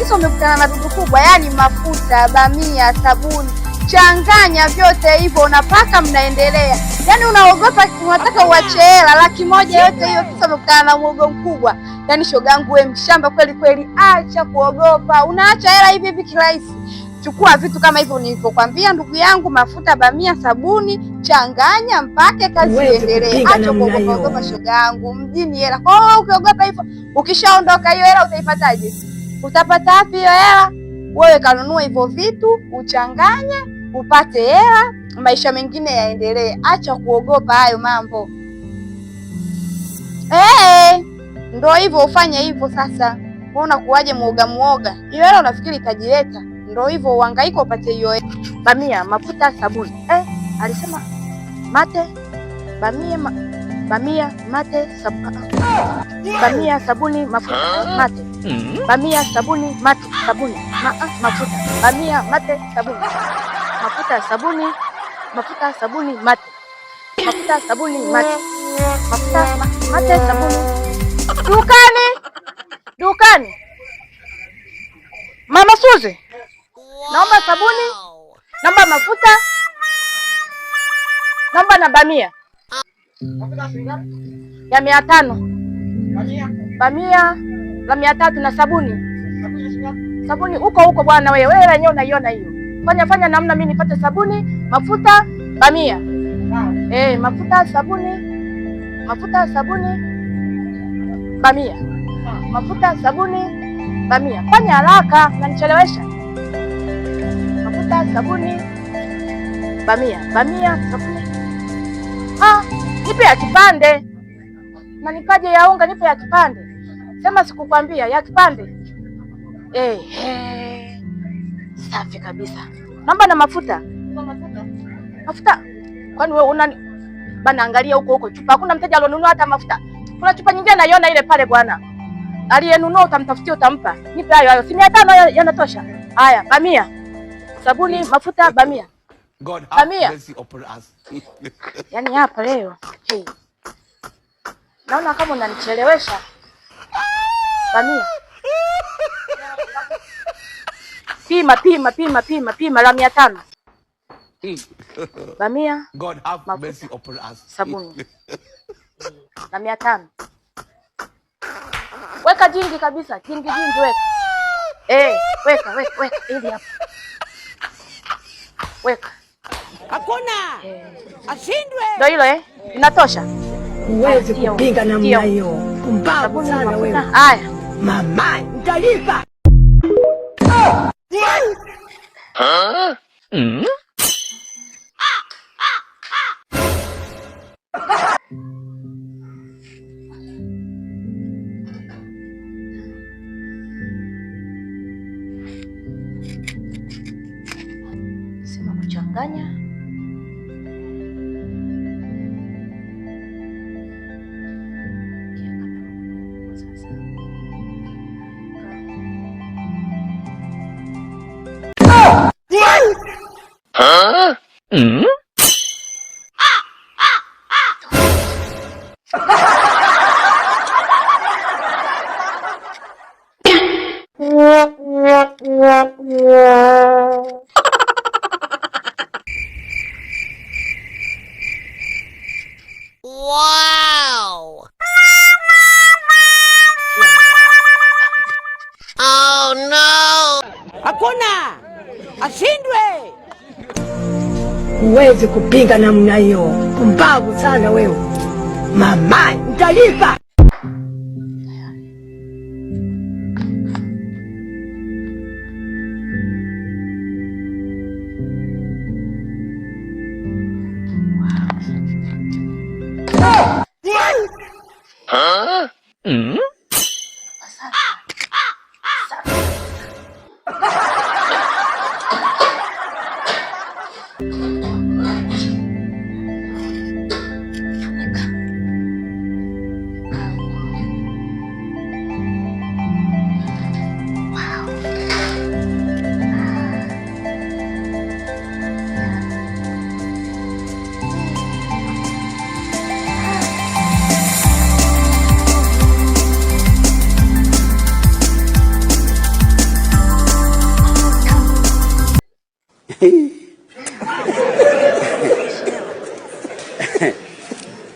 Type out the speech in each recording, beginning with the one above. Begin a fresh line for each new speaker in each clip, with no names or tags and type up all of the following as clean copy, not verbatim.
Kisa umekutana na dudu kubwa, yani mafuta, bamia, sabuni, changanya vyote hivyo, unapaka, mnaendelea. Yani unaogopa, unataka uache hela 100,000 yote hiyo, kisa umekutana na mwogo mkubwa. Yani shogangu, wewe mshamba kweli kweli, acha kuogopa. Unaacha hela hivi hivi kirahisi. Chukua vitu kama hivyo nilivyokuambia ndugu yangu, mafuta, bamia, sabuni, changanya mpake kazi iendelee. Acha kuogopa ogopa shoga yangu, mjini hela. Kwa hiyo ukiogopa hivyo, ukishaondoka hiyo hela utaipataje? Utapata wapi hiyo hela? Wewe kanunua hivyo vitu, uchanganye, upate hela, maisha mengine yaendelee. Acha kuogopa hayo mambo. Ndio hivyo, ufanye hivyo sasa. Wewe unakuwaje muoga muoga? Hiyo hela unafikiri itajileta? Ndio hivyo, uhangaike upate hiyo hela. Bamia, mafuta, sabuni. Alisema mate, bamia, bamia, mate, bamia, sabuni, mafuta, mate. Bamia, sabuni, mate, sabuni, mafuta. Bamia, mate, sabuni. Mafuta, sabuni, mafuta, sabuni, mate. Mafuta, sabuni, mate. Mafuta, mate, sabuni. Dukani! Dukani. Mama Suzi, naomba sabuni, naomba mafuta, naomba na bamia ya 500. Bamia la 300 na sabuni. Sabuni huko huko bwana wewe, wewe wenyewe unaiona hiyo. Fanya fanya namna mimi nipate sabuni, mafuta, bamia. Mafuta, sabuni, mafuta, sabuni, bamia. Mafuta, sabuni, bamia. Fanya haraka, unanichelewesha. Mafuta, sabuni, bamia. Bamia, sabuni. Nipe ya kipande. Na nipaje ya unga, nipe ya kipande. Sema sikukwambia ya kipande. Safi kabisa. Naomba na mafuta. Mafuta. Kwani wewe una bana, angalia huko huko chupa. Hakuna mteja alionunua hata mafuta. Kuna chupa nyingine naiona ile pale bwana. Aliyenunua utamtafutia utampa. Nipe hayo hayo. Si 500 yanatosha. Haya, bamia. Sabuni, mafuta, bamia.
God have
Bamia.
mercy upon us.
Yaani hapa leo. Hey. Naona kama unanichelewesha. Bamia. Pima, pima, pima, pima, pima la 500. Bamia.
God have
Mafuta.
mercy upon us.
Sabuni. Na 500. Weka jingi kabisa, jingi jingi weka. Weka, weka, weka ili hapa. Weka.
Hakuna. Ashindwe.
Ndio hilo Inatosha.
Huwezi
Ndio.
kupinga namna
Ndio.
hiyo. Pumbavu
Sabuni,
sana
mafuta.
wewe.
Haya.
Mama, nitalipa.
Sema kuchanganya.
Wow. Oh no. Hakuna. Ashindwe.
Huwezi kupinga namna hiyo. Pumbavu sana wewe. Mama, nitalipa.
Funika.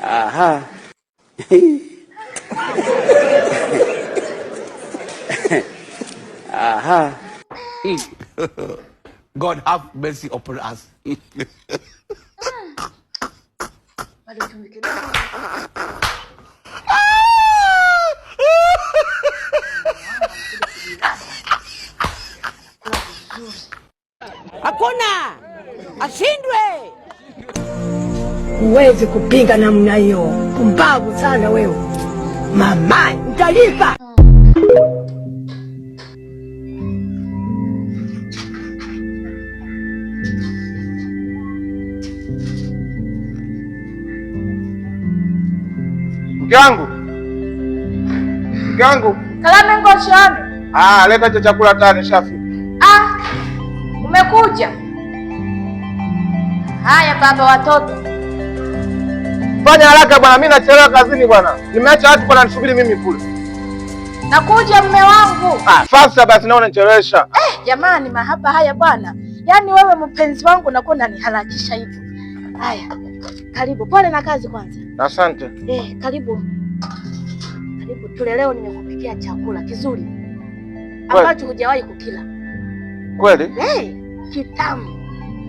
Aha. Aha.
God have mercy upon us.
Bado chumvi kidogo.
Hakuna. Ashindwe.
Huwezi kupinga namna hiyo, pumbavu sana wewe. Mama, utalipa.
Mke wangu, mke wangu,
Kalame ngoshane.
ah, leta hicho chakula tayari nishafika.
Ah, umekuja. Haya baba watoto.
Fanya haraka bwana, mimi nachelewa kazini bwana. Nimeacha watu bwana nisubiri mimi kule.
Nakuja mme wangu.
Ah, sasa basi naona unanichelewesha.
Jamani, mahaba haya bwana. Yaani wewe mpenzi wangu unakuwa unaniharakisha hivyo. Haya. Karibu. Pole na kazi kwanza.
Asante.
Karibu. Karibu tule leo, nimekupikia chakula kizuri ambacho hujawahi kukila.
Kweli?
Kitamu.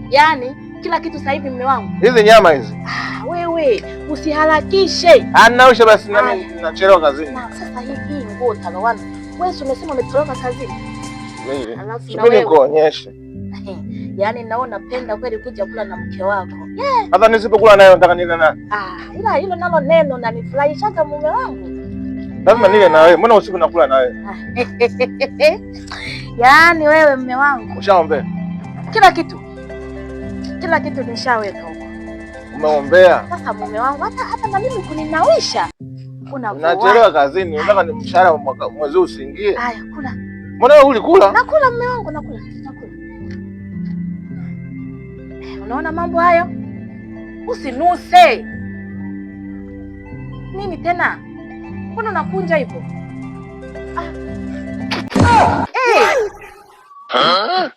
Yaani kila kitu sasa hivi mme wangu.
Hizi nyama hizi.
Ah, wewe usiharakishe.
Ah, nausha basi na mimi nachelewa kazini.
Na sasa hii nguo utalowana. Wewe si umesema umetoroka kazini?
Mimi.
Alafu na
Subiri
wewe.
nikuonyeshe.
Yaani naona penda kweli kuja kula na mke wako.
Hata nisipokula nayo nataka nile naye.
Ah, ila hilo nalo neno nanifurahishaga mume wangu.
Lazima nile na wewe. Mbona usiku nakula na wewe?
Yaani wewe mume wangu,
Ushaombea?
kila kitu kila kitu nishaweka huko.
Umeombea?
Sasa mume wangu hata na mimi kuninawisha.
Nachelewa kazini. Nataka ni mshahara mwezi huu usiingie.
Haya, kula.
Mbona wewe ulikula?
Nakula mume wangu, nakula. Nakula. Unaona mambo hayo? Usinuse. Nini tena? Mbona unakunja hivyo? Ah.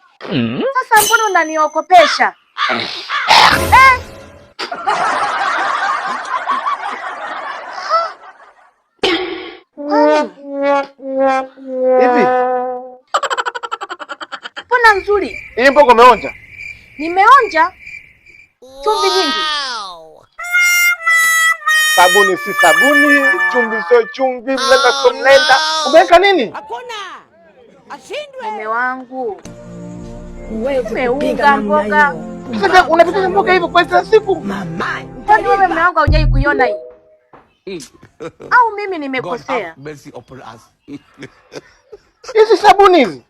Sasa mbona unaniokopesha?
Hivi
Mbona nzuri?
hii mboga umeonja?
Nimeonja chumvi nyingi.
Sabuni si sabuni, chumvi sio chumvi, mlenda sio mlenda. Umeweka nini?
Hakuna. Ashindwe.
Mume wangu,
Huwezi kupinga
umeunga
namna
mboga.
hiyo.
Sasa unapika mboga hivyo kwa kila siku?
Mama,
Kwani wewe mume wangu haujai kuiona hii? Au mimi
God
nimekosea?
have mercy upon us.
Hizi sabuni hizi.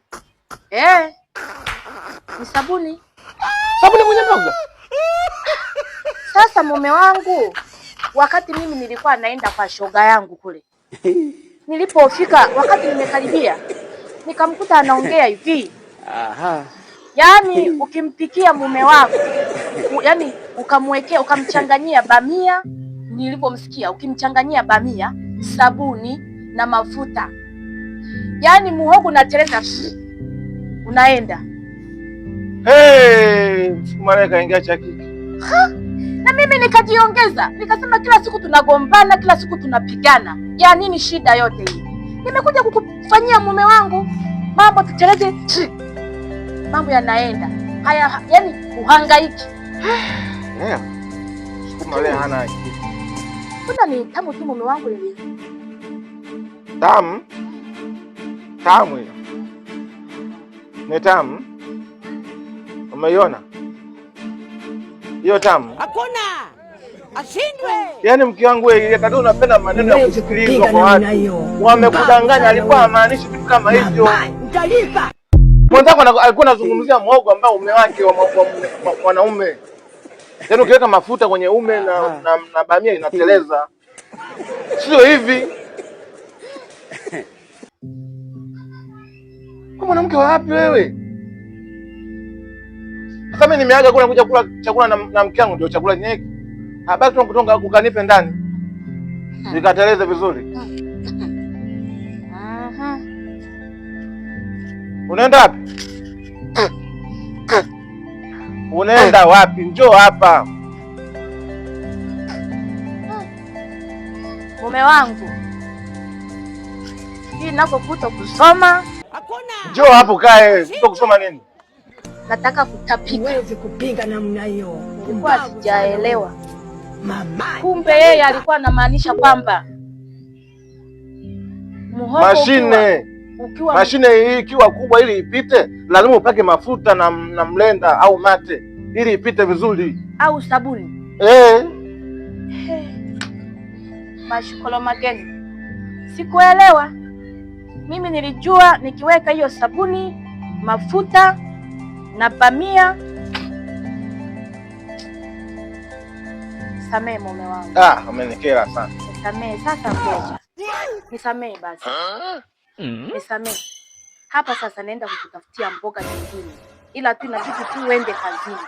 Ni sabuni.
Sabuni kwenye mboga?
Sasa mume wangu, wakati mimi nilikuwa naenda kwa shoga yangu kule, nilipofika, wakati nimekaribia, nikamkuta anaongea hivi.
Aha.
Yaani ukimpikia mume wako, yaani ukamwekea, ukamchanganyia bamia, nilipomsikia ukimchanganyia bamia, sabuni na mafuta, yaani muhogo unateleza, unaenda.
Hey, msukuma naye kaingia cha kike.
Na mimi nikajiongeza, nikasema kila siku tunagombana, kila siku tunapigana, ya nini shida yote hii? Nimekuja kukufanyia mume wangu mambo tuteleze, mambo yanaenda haya, yani uhangaiki.
Yeah. Msukuma leo hana akili.
Mbona ni tamu tu mume wangu lili.
Tamu. Tamu hiyo. Ni tamu. Umeiona? Hiyo tamu.
Hakuna. Ashindwe.
Yaani mke wangu wewe ile unapenda maneno ya
Huwezi
kusikilizwa
kupinga
kwa
namna
watu.
hiyo.
Wamekudanganya, alikuwa hamaanishi vitu kama hivyo.
Mama, utalipa.
Mwenzako alikuwa anazungumzia muhogo ambao ume wake wa mwanaume. Yaani ukiweka mafuta kwenye ume na bamia inateleza. Sio hivi. Kwa mwanamke wa wapi wewe? Sasa mimi nimeaga kula kuja kula chakula na mke wangu ndio chakula chenyewe. Ah, basi tunakutonga ukanipe ndani. Nikateleze vizuri. Unaenda wapi? Unaenda wapi? Njoo hapa.
Mume wangu, hii nako kuto kusoma.
Hakuna.
Njoo hapo kae. Kuto kusoma nini?
Nataka kutapika.
Huwezi kupinga namna hiyo.
Nilikuwa sijaelewa.
Mama.
Kumbe yeye alikuwa anamaanisha kwamba muhogo
Mashine.
ukiwa
Mashine hii ikiwa kubwa ili ipite, lazima upake mafuta na mlenda au mate ili ipite vizuri.
Au sabuni.
Eh.
Mashukolo mageni. Sikuelewa. Mimi nilijua nikiweka hiyo sabuni, mafuta na bamia. Nisamee mume wangu.
Ah, amenikera sana.
Nisamee sasa, ngoja. Nisamee basi. Nisamee. Hapa sasa naenda kukutafutia mboga nyingine. Ila tu inabidi tu uende kazini.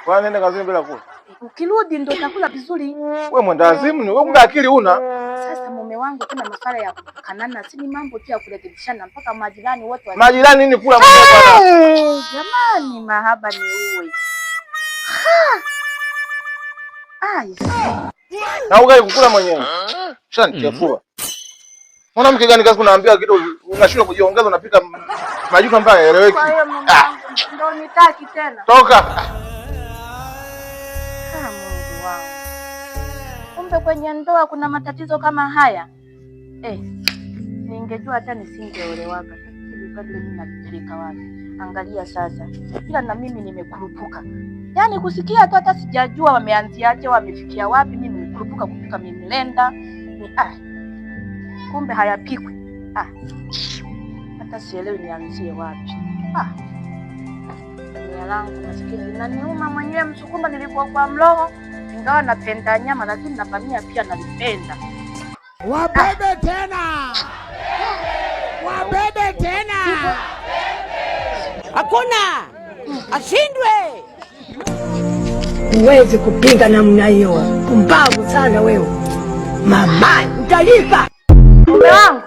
Kwa nini nenda kazini bila kula?
Ukirudi ndo utakula vizuri.
Wewe mwendawazimu ni wewe, kumbe akili una.
Sasa mume wangu, kuna masuala ya kukanana, si ni mambo tu ya kurekebishana mpaka majirani wote wa
Majirani nini kula mwenyewe bwana?
Eh, jamani, mahaba ni uwe. Ai,
Na ugali kukula mwenyewe. Shanichafua. Mwanamke gani kazi unaambia kitu unashindwa kujiongeza, unapika majuto ambayo hayaeleweki.
Kwa hiyo mume wangu ndo nitaki tena.
Toka.
Ah, Mungu wangu. Kumbe kwenye ndoa kuna matatizo kama haya. Eh, ningejua hata nisingeolewaga. Hivi kadri mimi nalipeleka wapi? Angalia sasa. Ila na mimi nimekurupuka. Yaani kusikia tu hata sijajua wameanziaje, wamefikia wapi, mimi nimekurupuka kupika mimlenda. Ni ah. Kumbe hayapikwi. Ah. Hata sielewi nianzie wapi. Ah. Nia langu maskini linaniuma mwenyewe. Msukuma nilikuwa kwa mloho, ingawa napenda nyama, lakini na bamia pia nalipenda.
Wabebe tena, wabebe tena.
Hakuna. Ashindwe.
Huwezi kupinga namna hiyo. Pumbavu sana wewe. Mama, utalipa.
Mume wangu.